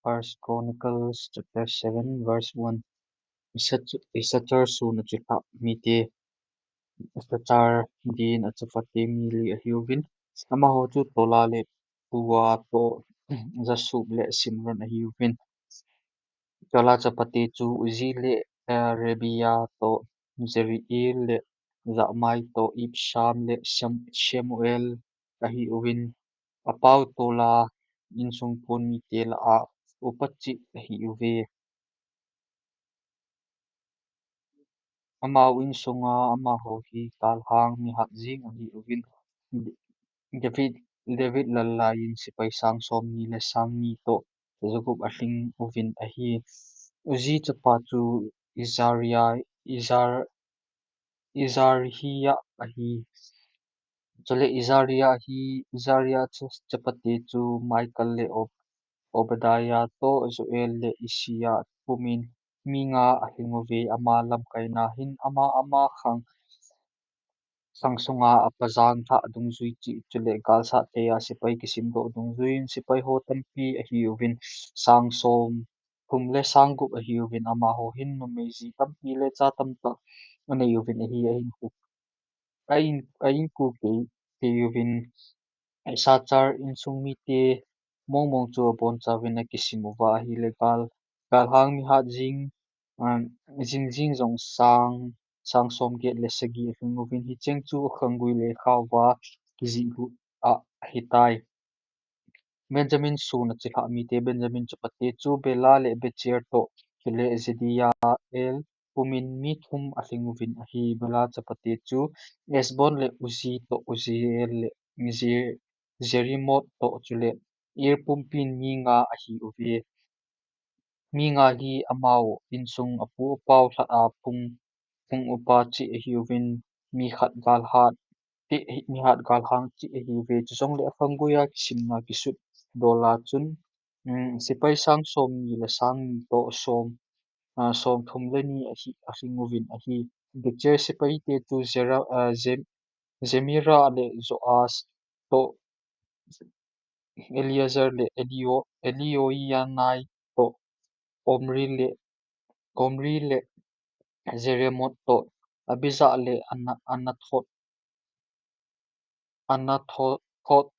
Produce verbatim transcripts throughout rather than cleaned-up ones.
First Chronicles chapter seven, verse one. Issach-, Issachar sung a chilhah mite, Issachar din a chapate mi li ahiuvin. Amaho chu Tola le Pua toh, Jashub le Simron ahiuvin. Tola chapate chu Uzi le, eh, Rebia toh, Jeriel le Jahmai toh, Ibsam le Shem-, Shemuel ahiuvin. Apau Tola insung pon mite lah a upa chih ahiuve. Amau insunga amaho hi galhang mihat jing ahiuvin. David, David lallai in sepai sang somni le sang ni toh jagup alhing uvin ahi. Uzi chapa chu Izaria, Izar, Izarhia ahi. Chule Izaria hi, Izaria cha-, chapate chu Michael le Ob-, Obadiah toh Joel le Isia pumin mi nga alhing uve. Ama lamkaina hin ama, ama khang, khang sunga apajang thah dungjui chih, chule galsat thei a sepai kisimdoh dungjuiyin sepai ho tampi ahiuvin, sang som thum le sang gup ahiuvin. Amaho hin numei ji tampi le cha tamtah anei uvin ahi. A in, a in, a inko kei, kei uvin Issachar insung mite mong mong chu abonchauvin akisim uva ahile gal, galhang mihat jing, um, jing jing jong sang, sang somget le sagi alhing uvin, hicheng chu khanggui le khauva kijih lut ahitai. Benjamin sung a chilhah mite, Benjamin chapate chu Bela le Becher toh, chule Jediael pumin mi thum alhing uvin ahi. Bela chapate chu Ezbon le Uzi toh, Uziel le Je-, Jerimoth toh, chule Ir pumpin mi nga ahiuve. Mi nga hi amau insung apu apau lhah a phung, phung upa chih ahiuvin, mi khat galhat chih, mi hat galhang chih ahiuve. Chujongle akhanggui a kisimna kisut dol a chun, um, sepai sang somni le sang ni toh som, ah, som thum le ni ahi, alhing uvin ahi. Becher sepai te chu Zera-, ah, Zem-, Zemira le Joas toh, Eleazar le Elio-, Elioenai toh, Omri le, Omri le Jeremot toh, Abijah le Ana-, Anathoth, Anathoth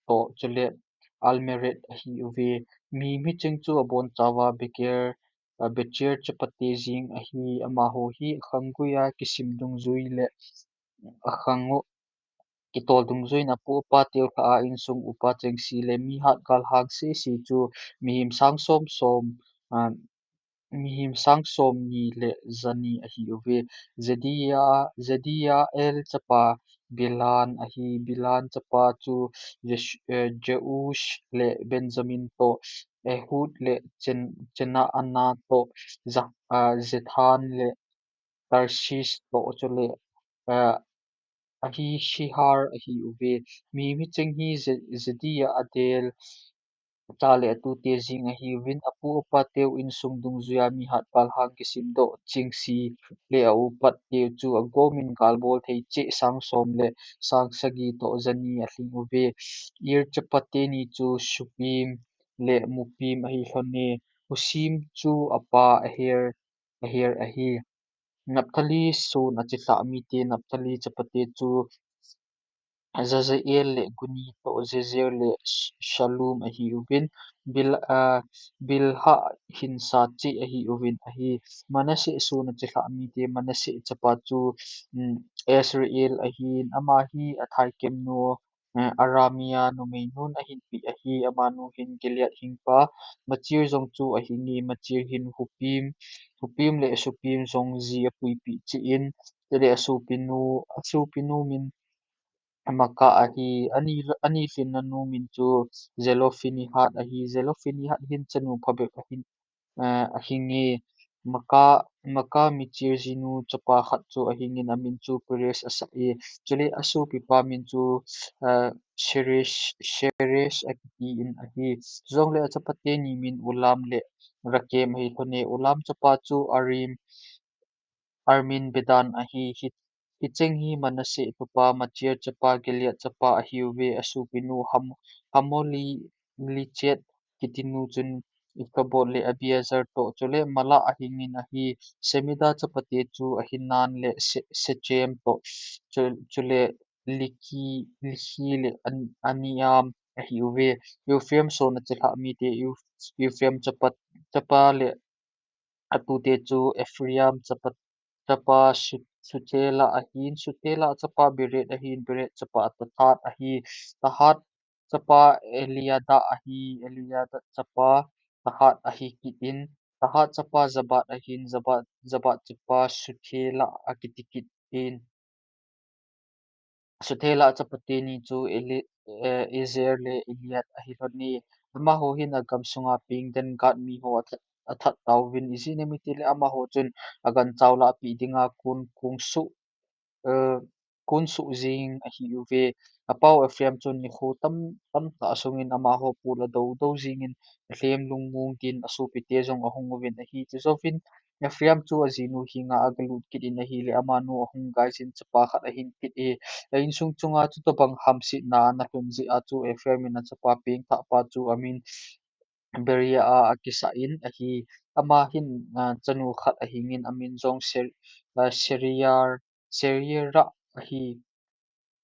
toh, chule Almeret ahiuve. Mi, micheng chu abonchauva Becher, a, Becher chapate jing ahi. Amaho hi akhangguia kisim dungjui le akhang u kitol dungjuiin apu apa teu lhah a insung upa chengse le mi hat galhang sese chu mihem sang som som, a, mihem sang somni le jani ahiuve. Jedia, Jediael chapa Bilan ahi. Bilan chapa chu Jesh-, eh, Jeush le Benjamin toh, Ehud le Chen-, Chenaanah toh, Za-, ah, Zethan le Tarshish toh, chule, ah, Ahishihar ahiuve. Mi, micheng hi Je-, Jedia adel cha le atute jing ahiuvin, apu apa teu insung dungjuia mi hat galhang kisimdoh chengse le a upat teu chu agomin galbol thei cheh sang som le sang sagi toh jani alhing uve. Ir chapate ni chu Supim le Mupim ahi lhone. Husim chu apa Aher, Aher ahi. Naphtali sun a chilhah mite, Naphtali chapate chu Jahzeel le Guni toh, Jezer le Sh-, Shallum ahiuvin, Bil-, ah, Bilhah hin sa cheh ahiuvin ahi. Manasseh sun a chilhah mite, Manasseh chapa chu, um, Asriel ahin, ama hi athaikem nu, eh, Aramia numei nun ahinpeh ahi. Amanu hin Gilead hingpa Machir jong chu ahinge. Machir hin Hupim, Hupim le Supim jong ji apuipeh cheh in, chule asopinu, asopinu min Maakah ahi. Ani, ani lhinna nu min chu Zelophehad ahi. Zelophehad hin chanu phabep ahin, eh, ahinge. Maakah, Maakah Machir jinu chapa khat chu ahingin amin chu Perez asah e. Chule asopipa min chu, eh, Sheresh, Sheresh akitin ahi. Chujongle achapate ni min Ulam le Rakem ahi lhone. Ulam chapa chu Arim, Armin Bedan ahi. Hi, hicheng hi Manasseh tupa, Machir chapa, Gilead chapa ahiuve. Asopinu Ham-, Hamoli, Lichet kitinu chun Ichabod le Abiezer toh, chule Mala ahingin ahi. Semida chapate chu Ahiman le Se-, Shechem toh, chu-, chule Likhi, Likhi le An-, Aniam ahiuve. Ephraim sona chilhah mite, Eu-, Ephraim chapa, chapa le atute chu Ephraim chapa, chapa Su-, Suthela ahin, Suthela chapa Bered ahin, Bered chapa Tahat ahi, Tahat chapa Eliada ahi, Eliada chapa Tahat ahi kit in, Tahat chapa Zabad ahin, Zabad, Zabad chapa Suthela akiti kit in. Suthela chapate ni chu Eli-, eh, Ezer le Elead ahi lhon e. Amaho hin agam sunga pengden Gad miho athat, athat tauvin, ijeh inem itile amaho chun aganchau lahpeh dinga kon, kongsuh, eh, konsuh jing ahiuve. Apau Ephraim chun nikho tam, tamtah sungin amaho pol adou dou jingin, alhem lungmong din asopite jong ahung uvin ahi. Chujouvin Ephraim chu ajinu henga agalut kit in ahile, amanu ahung gaijin chapa khat ahin kit e. A insung chunga chutobang hamsetna ana lhun jeh a chu Ephraim in achapa pengthah pa chu amin Beria a akisah in ahi. Ama hin, ah, chanu khat ahingin amin jong Ser-, ah, Seria, Seria ahi.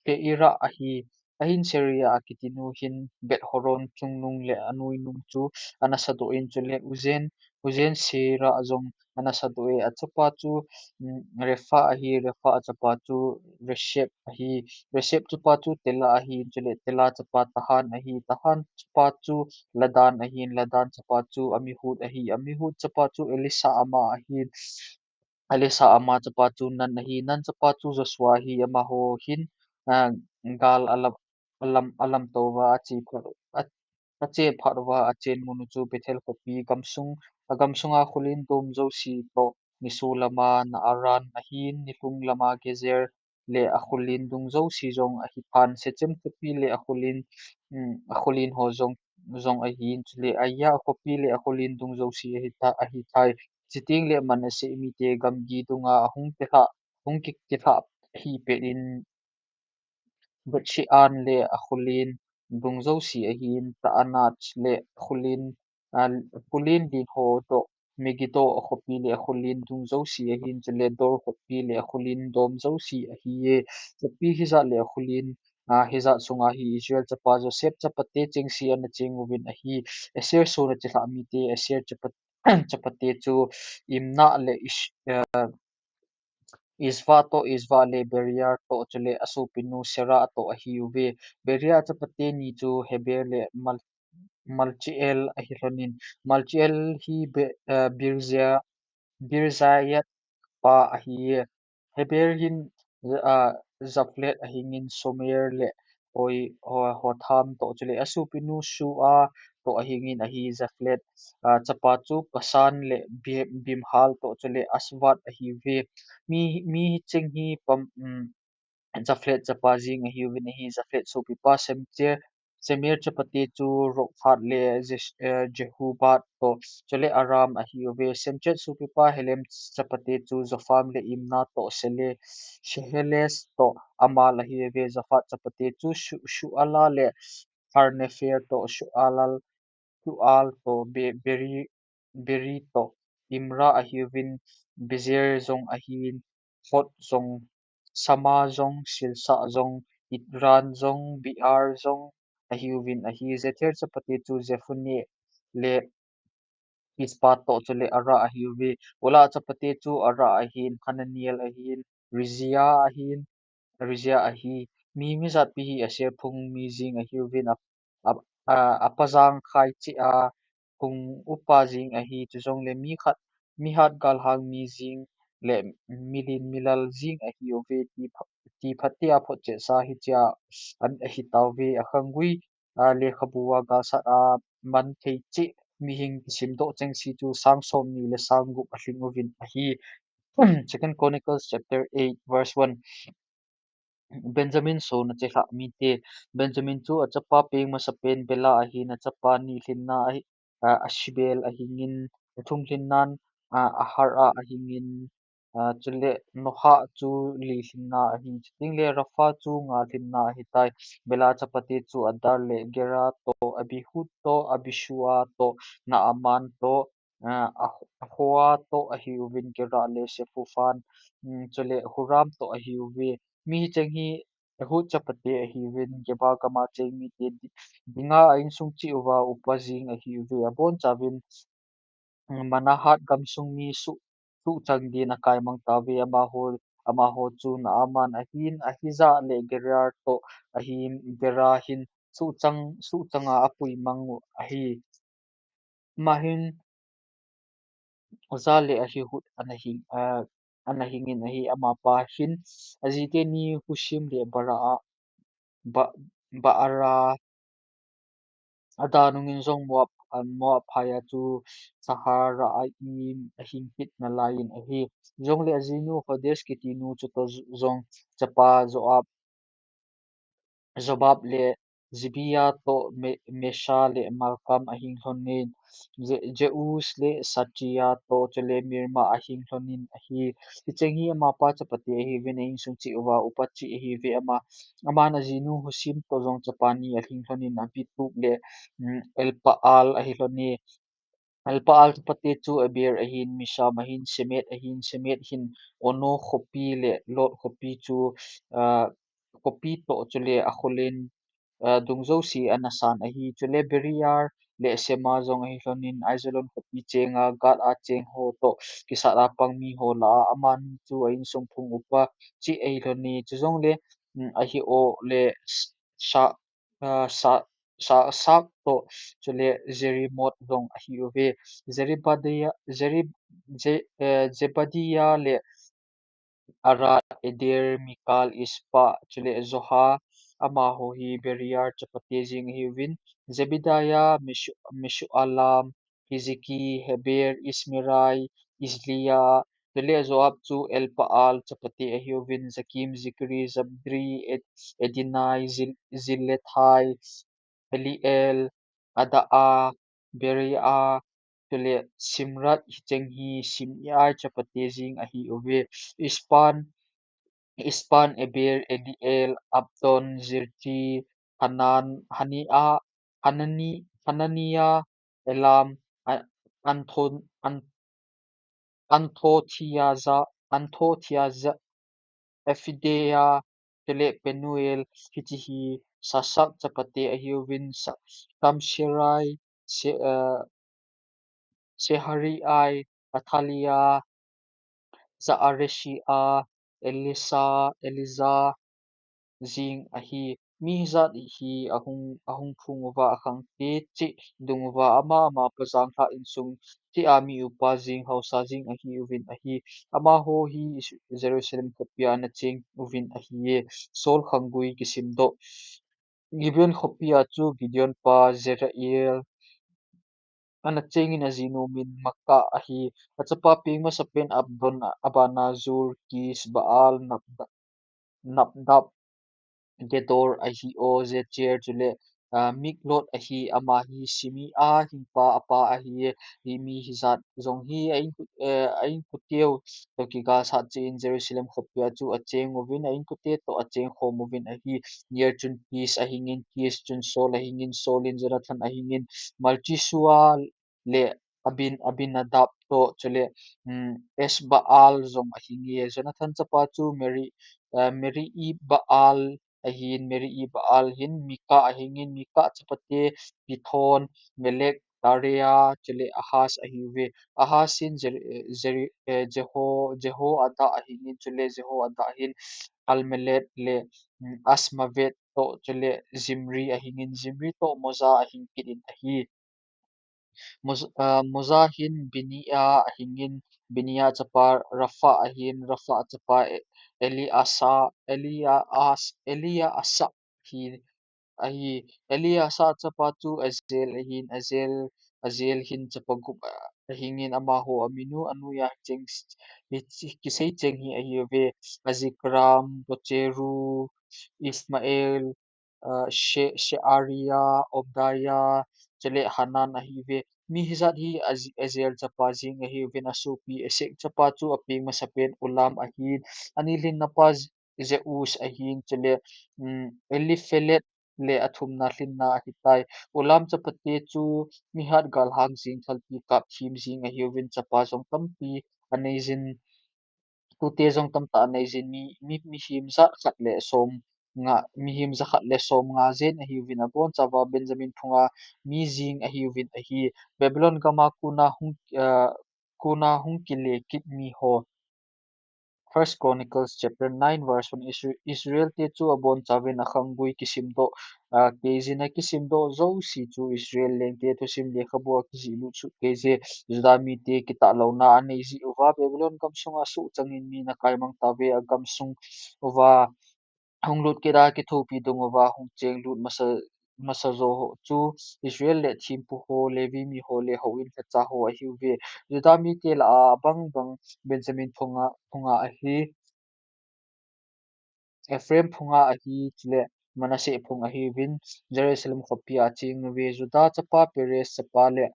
Keira ahi. Ahin Seria akiti nu hin Beth-horon chungnung le anoinung chu ana sadoh in, chule Uzen, Uzen Seira jong ana sadoh e. Achapa chu, mm, Repha ahi, Repha achapa chu Reshep ahi. Reshep chapa chu Tela ahi, chule Tela chapa Tahan ahi. Tahan chapa chu Ladan ahi, Ladan chapa chu Amihud ahi. Amihud chapa chu Elishama ahi. Elishama, ama chapa chu Nun ahi, Nun chapa chu Joshua ahi, amaho hin, ah, gal alam, alam, alam touva ache phat, a, ache phat uva achen mun u chu Bethel khopi gamsung, agamsunga kholin dom jouse toh, niso lama Naaran ahin, nilhum lama Gezer le akholin dung jouse jong ahi tan, Shechem khopi le akholin, um, akholin ho jong, jong ahin, chule Ai khopi le akholin dung jouse ahi ta, ahi tai. Chuteng le Manasseh mite gamgi dunga ahung kilhah, hung ki, kilhah hi pet in Bethshean le akholin dung jouse ahin, Taanach le akholin, ah, kholin din ho toh, Megiddo akhopi le akholin dung jouse ahin, chule Dor khopi le akholin dom jouse ahi e. Khopi hijat le akholin, ah, hijat sunga hi Israel chapa Joseph chapate chengse ana cheng uvin ahi. Aser sona chilhah mite, Aser chapa, chapate chu Imnah le Ish-, ah, Ishva toh, Ishva le Beria toh, chule asopinu Sera toh ahiuve. Beria chapate ni chu Heber le Mal-, Malchiel ahi lhonin. Malchiel hi Be-, eh, Birzia, Birzaiah pa ahi. Heber hin, eh, Japhlet ahingin Somer le Hoi, Ho-, Hotham toh, chule asopinu Sua toh ahingin ahi. Japhlet, ah, chapa chu Pasan le Bi-, Bimhal toh, chule Asvad ahiuve. Mi, mi hicheng hi pam, um, Japhlet chapa jeng ahiuvin ahi. Japhlet sopipa Semcher, Semer chapate chu Rokhat le Jes-, eh, Jehubad toh, chule Aram ahiuve. Semcher sopipa Helem chapate chu Zopham le Imna toh, Sele, Sheheles toh, Amal ahiuve. Zophah chapate chu Shu-, Shuala le Harnepher toh, Shualal, Shual toh, Be-, Beri, Beri toh, Imra ahiuvin, Bezer jong ahin, Hod jong, Sama jong, Silsa jong, Itran jong, Beer jong ahiuvin ahi. Jether chapate chu Jephunneh le Ispa toh, chule Ara ahiuve. Ula chapate chu Ara ahin, Hananiel ahin, Rizia ahin, Rizia ahi. Mi, mi jatpi hi Aser phung mi jeng ahiuvin, a, a, a, apajang khai cheh a phung upa jeng ahi. Chujongle mi khat, mi hat galhang mi jeng le milen milal jeng ahiuve, ti pha-, ti phatea photchetsa hichea an, ahi tauve. Akhanggui, a, lekhabua galsat a man thei cheh mihing kisimdoh chengse chu sang somni le sang gup alhing uvin ahi. Second Chronicles chapter eight, verse one. Benjamin sona chilhah mite. Benjamin chu achapa peng masapen Bela ahin, achapa ni lhinna ahi, a, Ashbel ahingin, athum lhinnan, a, Ahara ahingin, Aa, chule Noha chu li lhinna ahi, chutengle Rapha chu nga lhinna ahitai. Bela chapate chu Adar le Gera toh, Abihud toh, Abishua toh, Naaman toh, aa, Ah-, Ahoa toh ahiuvin, Gera le Shephuhan, um, chule Huram toh ahiuve. Mi hicheng hi Ehud chapate ahiuvin, Geba gama cheng mite di-, dinga a insung cheh uva upa jing ahiuve. Abonchauvin, um, Manahath gamsung mi suh, suhchang din akai mang tauve. Amaho, amaho chu Naaman ahin, Ahijah le Gera toh ahin, Gera hin suhchang, suhchanga apui mang u ahi. Ama hin Uza le Ahihud ana hing, aa, ana hingin ahi. Amapa hin ajiteni Hushim le Baara, Ba-, Baara ada nungin jong Moab, aa, Moab phaia chu Saharaim ahing kit nalaiyin ahi. Jongle ajinu Hodesh kitinu chutoh jong chapa Joab, Jobab le Zibia toh Me-, Mesha le Malkam ahing lhonin, Je-, Jeus le Satia toh chule Mirma ahing lhonin ahi. Hicheng hi amapa chapate ahiuvin, a insung cheh uva upa cheh ahiuve. Ama, aman ajinu Hushim toh jong chapa ni ahing lhonin, Abitub le, um, Elpaal ahi lhone. Elpaal chapate chu Eber ahin, Misham ahin, Semed ahin, Semed hin Ono khopi le Lod khopi chu, aa, khopi toh chule akholen, aa, dung jouse ana san ahi. Chule Beria le Shema jong ahi lhonin, Aijalon khopi chenga Gath a cheng ho toh kisat a pang miho lah a amani chu a insung phung upa cheh ahi lhone. Chujongle, um, Ahio le Sa-, aa, Sa-, Sa-, Sak toh chule Jerimoth jong ahiuve. Zeribadia, Zeri-, Je-, eh, Zebadia le Ara, Eder, Mikal, Ispa chule Zoha, amaho hi Beria chapate jing ahiuvin. Zebadia, Meshu-, Meshulam, Hizki, Heber, Ismerai, Izlia, chule Joab chu Elpaal chapate ahiuvin, Jakim, Zikri, Zabdi, Ed-, Edinai, Zil-, Zillethai, Eliel, Adaa, Beria, chule Simrat, hicheng hi Simei chapate jing ahiuve. Ispan, Ispan, Eber, Eliel, Abdon, Zikri, Hanan, Hania, Hanani, Hanania, Elam, A-, Anthon, An-, Anthothia, Anthothia, Ephidia, chule Penuel, hiche hi Sasak chapate ahiuvin, Sa-, Kamsherai, Se-, eh, Sehariai, Athalia, Zaareshia, Elisa, Eliza, jing ahi. Mi hijat hi ahung, ahung phung uva akhangte cheh dung uva ama, ama pa janglhah insung cheh a mi upa jing, haosa jing ahiuvin ahi. Amaho hi Is-, Jerusalem khopia ana cheng uvin ahiye. Saul khanggui kisimdoh. Gibeon khopia chu Gideon pa Jeriel ana chengin ajinu min Maakah ahi. Achapa peng masapen Abdon, abana Zur, Kis, Baal, Nabda-, Nadab, Gedor, Ahio, Jeter, chule, ah, Miklot ahi. Ama hi Simei hingpa apa ahi. Hi mi hijat jong hi a in, eh, a inkote u toh kigalsat cheh in Jerusalem khopia chu acheng uvin, a inkote toh acheng khom uvin ahi. Ner chun Kis ahingin, Kis chun Saul ahingin, Saul in Jonathan ahingin, Malchishua le Abin-, Abinadab toh chule, um, Eshbaal jong ahinge. Jonathan chapa chu Meri-, eh, Meribaal ahin, Meribaal hin Mika ahingin, Mika chapate Pithon, Melek, Tarea, chule Ahaz ahiuve. Ahaz hin Jer-, eh, Jer-, eh, Jeho-, Jehoada ahingin, chule Jehoada hin Almelet le, um, Asmavet toh chule Zimri ahingin, Zimri toh Moza ahing kit in ahi. Moz-, ah, Moza hin Binia ahingin, Binia chapa Rapha ahin, Rapha chapa E-, Eliasa, Elias, Eliasa hi ahi. Eliasa chapa chu Azel ahin, Azel, Azel hin chapa gup, ah, ahingin, amaho amin u anoiya cheng s-, hi chi-, kisei cheng hi ahiuve. Azrikam, Bocheru, Ishmael, ah, She-, Shearia, Obadiah, chule Hanan ahiuve. Mi hijat hi Azi-, Ezer chapa jeng ahiuvin, asopi Esek chapa chu apeng masapen Ulam ahin, ani lhinna pa J-, Jeus ahin, chule, um, Eliphelet le athumna lhinna ahitai. Ulam chapate chu mihat galhang jeng, thalpi kap thim jeng ahiuvin, chapa jong tampi aneijin, tute jong tamtah aneijin, mi, mi, mihem jakhat le somnga, mihem jakhat le somnga jen ahiuvin, abonchauva Benjamin phunga mi jeng ahiuvin ahi. Babylon gama kona hung, ah, kona hung kile kit miho. First Chronicles chapter nine verse one, Isra-, Israel te chu abonchauvin akhanggui kisimdoh, ah, keijin akisimdoh jouse chu Israel lengte thusim lekhabua kijihlut soh keije, Juda mite kitahlouna anei jeh uva, Babylon gamsunga sohchangin mi ana kaimang tauve, agamsung uva hung lut kit a, kithopi dung uva hung chenglut masa, masa jo ho chu Israel le thempu ho, Levi miho le houin lhacha ho ahiuve. Juda mite lah a abang bang Benjamin phunga, phunga ahi, Ephraim phunga ahi, chule Manasseh phung ahiuvin, Jerusalem khopia acheng uve. Juda chapa Perez chapa le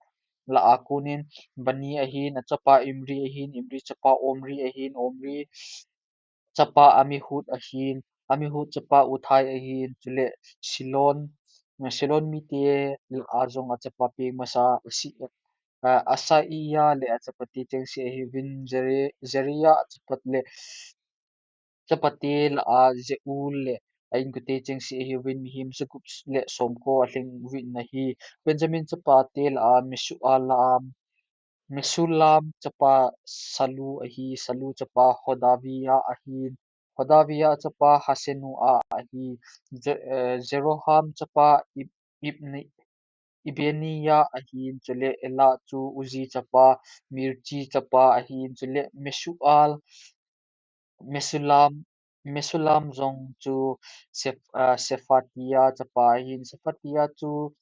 lah a konin Bani ahin, achapa Imri ahin, Imri chapa Omri ahin, Omri chapa Amihud ahin, Amihud chapa Uthai ahin, chule Silon, Silon mite lah a jong achapa peng masa Asi-, ah, Asaiah le achapate chengse ahiuvin, Jeri-, Jeriah achapat le chapate lah a Jeuel le a inkote chengse ahiuvin, mihem jagup le somko alhing uvin ahi. Benjamin chapate lah a Mesualam, Mesulam chapa Salu ahi, Salu chapa Hodaviah ahin, Hodaviah chapa Hasenuah ahi, Je-, eh, Jeroham chapa Ib-, Ibni-, Ibeniah ahin, chule Elah chu Uzi chapa, Mirchi chapa ahin, chule Mesual, Mesulam, Mesulam jong chu Seph-, ah, Shephatiah chapa ahin, Shephatiah chu,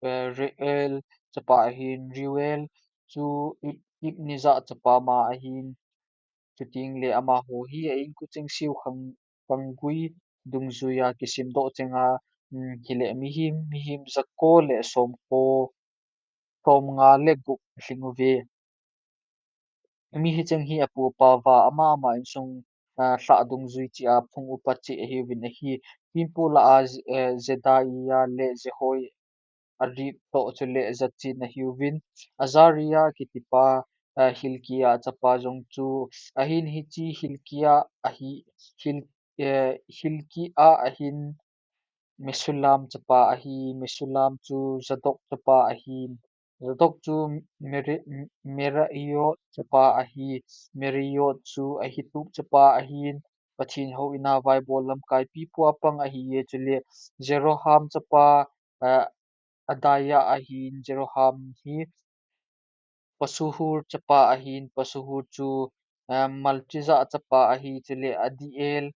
eh, Reuel chapa ahin, Reuel chu Ib-, Ibnijah chapa ama ahin, chuteng le amaho hi a inko chengse u khang-, khanggui dungjuia kisimdoh chenga, um, hile mihem, mihem jako le somko, somnga le gup lhing uve. Mi hicheng hi apu apa uva ama ama insung, ah, lhah dungjui cheh a phung upa cheh ahiuvin ahi. Thempu lah a, eh, Jedaiah le Jehoi- Arib toh chule Jachin ahiuvin, Azariah kitipa, eh, Hilkiah chapa jong chu ahin, hiche Hilkiah ahi, Hil-, eh, Hilkiah ahin Mesulam chapa ahi, Mesulam chu Zadok chapa ahin, Zadok chu Meri-, Meraiot chapa ahi, Meraiot chu Ahitub chapa ahin, Pathen houin a vaibol lamkai pipu a pang ahiye, chule Jeroham chapa, eh, Adaiah ahin, Jeroham hi Pashur chapa ahin, Pashur chu, eh, Malchijah chapa ahi, chule Adiel,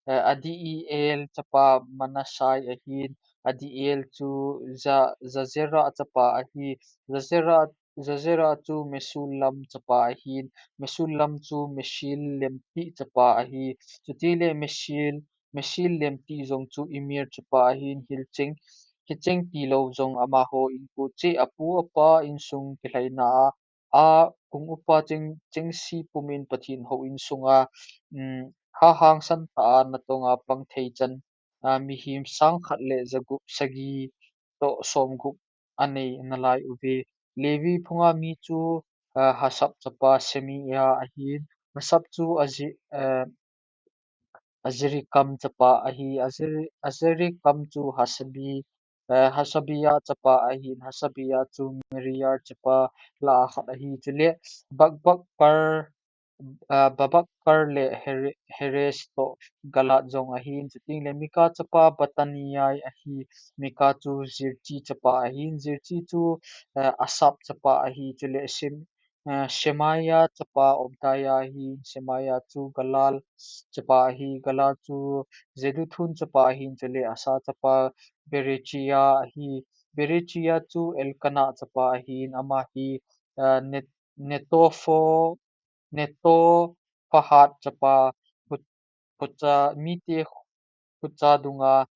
eh, Adiel chapa Manassai ahin, Adiel chu Ja-, Jazerah chapa ahi, Jazerah, Jazerah chu Mesulam chapa ahin, Mesulam chu Meshil lemti chapa ahi, chutile Meshil, Meshil lemti jong chu Immer chapa ahin, hilcheng, hicheng tilou jong amaho inko cheh apu apa insung kilhaina a, a phung upa cheng, chengse pumin Pathen houin sunga, um, ha hangsan tah a natong a pang thei chan, a, mihem sangkhat le jagup sagi toh somgup anei nalai uve. Levi phunga mi chu, a, Hasaph chapa Shemaiah ahin, Hasaph chu Azi-, a, Azrikam chapa ahi, Azri-, Azrikam chu Hasabi-, eh, Hasabiah chapa ahin, Hasabiah chu Meraioth chapa lah a khat ahi, chule Bakbakkar, eh, Bakbakkar le Here-, Heres toh Galaad jong ahin, chuteng le Mika chapa Battaniah ahi, Mika chu Zikri chapa ahin, Zikri chu, eh, Asaph chapa ahi, chule Sim-, eh, Shemaiah chapa Obadiah ahin, Shemaiah chu Galal chapa ahi, Galal chu Jeduthun chapa ahin, chule Asa chapa Berechiah ahi, Berechiah chu Elkanah chapa ahin, ama hi, eh, Net-, Netopho-, Netophahat chapa, Hu-, Hucha, mite Hucha dunga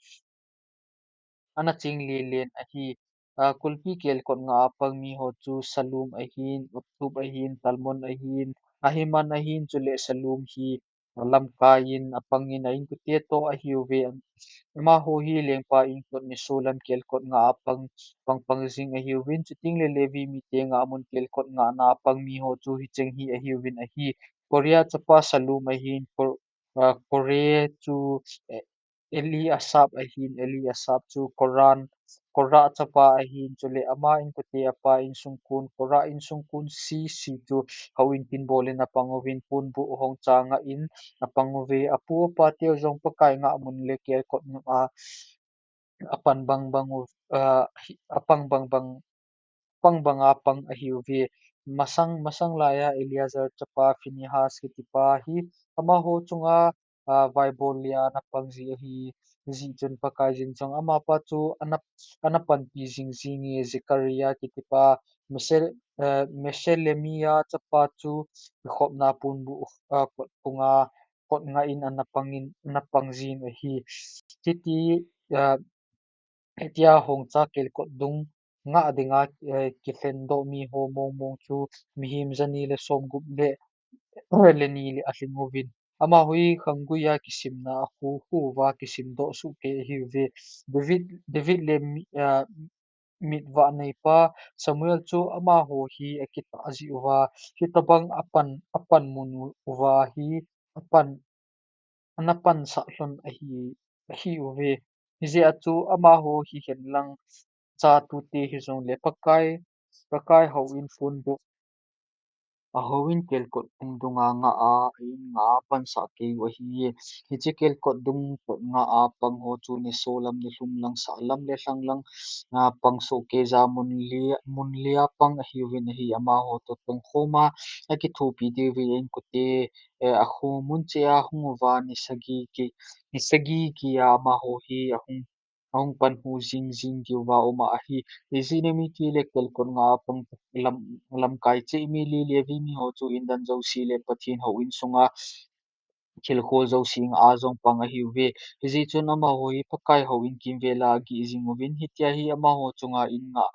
ana ching lelen ahi. Aa, kulpi kelkot nga a pang mi ho chu Salum ahin, Abtub ahin, Talmon ahin, Ahiman ahin, chule Salum hi lamkai in apang in a inkote toh ahiuve. Amaho hi lengpa inkot nisolam kelkot nga a pang, pang pang jing ahiuvin, chuting le Levi mite nga mun kelkot nga na a pang mi ho chu hicheng hi ahiuvin ahi. Korea chapa Salum ahin, Kor-, aa, Kore chu, eh, Eliasaph ahin, Eliasaph chu Koran, Korah chapa ahin, chule ama inkote apa insungkon, Korah insungkon sese chu houin kinbol in apang uvin, ponbuh hong chang a in apang uve. Apu apa teu jong Pakai nga mun le kelkot nga a, apang bang bang u, aa, hi, apang bang bang pang banga pang ahiuve. Masang, masang laiya Eleazar chapa Phinehas kitipa hi amaho chunga, aa, vaibol lia ana pang ji ahi. Hijeh chun Pakaiyin jong amapa chu ana, ana panpi jing jinge. Zechariah kitipa Mesel-, aa, Meshelemia chapa chu kikhopna ponbuh, aa, kot phunga kot nga in ana pang in, ana pang jin ahi. Hiti, aa, Hitia hongcha kelkot dung nga dinga, eh, kilhendoh mi ho mong mong chu mihem jani le somgup le, eh, le ni le alhing uvin. Amaho hi khanggui a kisimna a khu khu uva kisimdoh soh kei ahiuve. David, David le mi, ah, mitvah neipa Samuel chu amaho hi akitah ji uva, hitobang apan, apan mun u-, uva hi apan, ana pansah lhon ahi, ahiuve. Hijeh a chu amaho hihen lang cha tute hijongle Pakai, Pakai houin ponbuh a houin kelkot dung dunga nga a, a in nga a pansah kei u ahi. Hiche kelkot dung kot nga a pang ho chu nisolam nilhum lang sahlam le lhanglam, a, pang soh kei ja mun lia, mun lia pang ahiuvin ahi. Amaho toh tongkhom a akithopi diuvin inkote, eh, akhu mun cheh a hung uva ni sagi ki, ni sagi kia amaho hi ahung, ahung panhu jing jing diuva um a ahi. Ijeh inem itile kelkot nga a pang lam, lamkai cheh mi le Levi mi ho chu indan jouse le Pathen houin sunga thil khol jouse nga a jong pang ahiuve. Hijeh chun amaho hi Pakai houin kimvel a agih jing uvin, hitia hi amaho chunga in nga,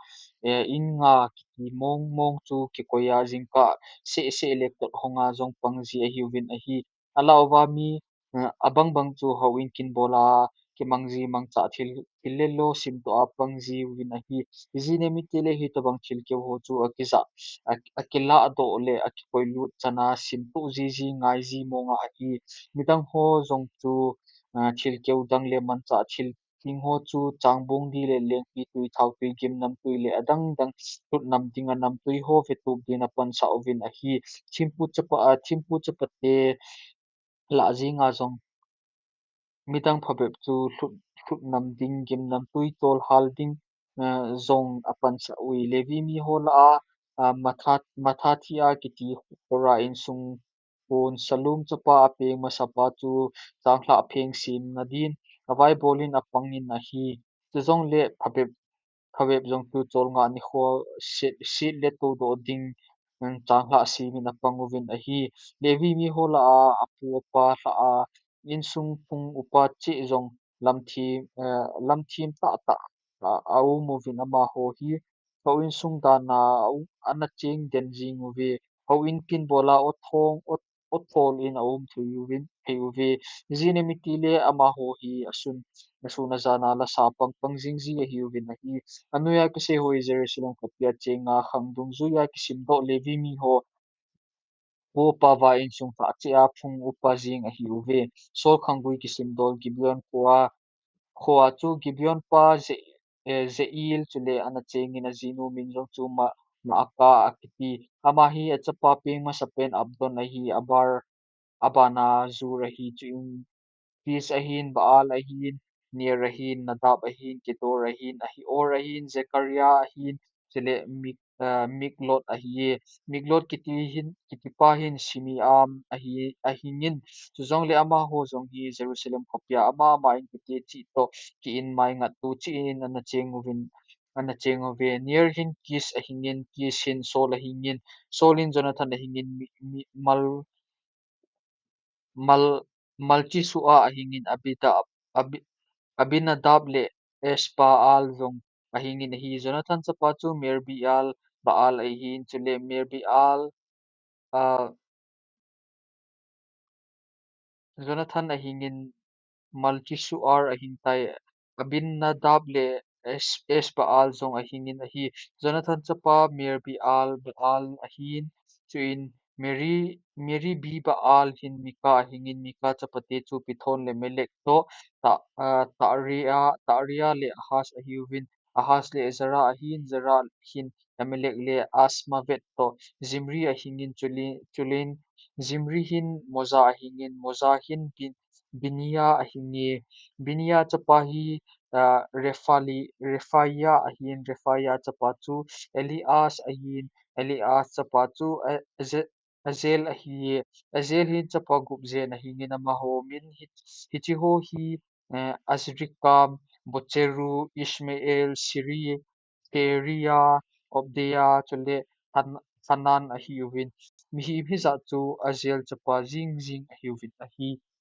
eh, in nga kiti mong mong chu kikoi a jingkah seh seh le kot hong a jong pang ji ahiuvin ahi. Alah uva mi, eh, abang bang chu houin kinbol a kimang ji mangcha thil, thil le lo simtoh a pang jiuvin ahi. Ijeh inem itile hitobang thilkeu ho chu akijah, a, akilah doh le akikoi lut chan a simtoh ji ji ngai ji mong a ahi. Midang ho jong chu, ah, thilkeu dang le manchah thil ding ho chu changbong di le lengpi tui, thao tui, gimnamtui le adang dang lhut nam ding a namtui ho vetup din apansah uvin ahi. Thimpu chapa, ah, thimpu chapate lah jing a jong midang phabep chu lhut, lhut nam ding, gimnamtui tol hal ding, eh, jong apansah uve. Levi mi ho lah a, ah, Mathat-, Mathathia kiti Korah insung kon Salum chapa apeng masapa chu changlhah pheng semna din avaibol in apang in ahi. Chujongle phabep, phabep jong chu cholngah nikho set, set le toudoh ding, mm, changlhah sem in apang uvin ahi. Levi mi ho lah a, apu apa lah a, insung phung upa cheh jong lamthem, eh, lamthem tah tah a, aum uvin amaho hi houin sung dan a, a, ana cheng den jing uve. Houin kinbol a, o thong, o, o thol in aum thei uvin, thei uve. Ijeh inem itile amaho hi asun, asun ajan a lasa pang pang jing ji ahiuvin ahi. Anoiya kisei ho hi Jerusalem khopi a cheng a khang dungjui a kisimdoh Levi mi ho, upa va insung lhah cheh a phung upa jeng ahiuve. Saul khanggui kisimdol Gibeon khoa, khoa chu Gibeon pa Je-, eh, Jeiel chule ana cheng in ajinu min jong chu Ma-, Maakah akiti. Ama hi achapa peng masapen Abdon ahi, abar, abana Zur ahi, chuin Kis ahin, Baal ahin, Ner ahin, Nadab ahin, Kedor ahin, Ahio ahin, Zechariah ahin, chule Mik-, ah, Miklot ahi. Miklot kiti hin, kitipa hin Shimeam ahi, ahingin. Chujongle amaho jong hi Jerusalem khopia ama ama inkote cheh toh ki-in mai ngatto cheh in ana cheng uvin, ana cheng uve. Ner hin Kis ahingin, Kis hin Saul ahingin, Saul hin Jonathan ahingin, Mi-, Mi-, Mal-, Mal-, Malchishua ahingin Abida-, Abi-, Abinadab le Eshbaal jong ahingin ahi. Jonathan chapa chu Merib-baal, Baal ahin, chule Merib-baal, ah, Jonathan ahingin Malkisuar ahingtai, Abinadab le Esh-, Eshbaal jong ahingin ahi. Jonathan chapa Merib-baal, Baal ahin, chuin Meri-, Merib-baal hin Mika ahingin, Mika chapate chu Pithon le Melek toh, Ta-, ah, Tarea, Tarea le Ahaz ahiuvin, Ahaz le Zera ahin, Zera hin Elimelek le Azmavet toh, Zimri ahingin, chule-, chulen Zimri hin Moza ahingin, Moza hin Bin-, Binia ahinge. Binia chapa hi, ah, Refali-, Refaia ahin, Refaia chapa chu Elias ahin, Elias chapa chu, eh, Aze-, Azel ahi. Azel hin chapa gup jen ahingin amaho min hi, hicheho hi, eh, Azrikam, Bocheru, Ishmael, Siri, Peria, Obdia, chule Han-, Hanan ahiuvin. Mihem hijat chu Azel chapa jingjing ahiuvin ahi.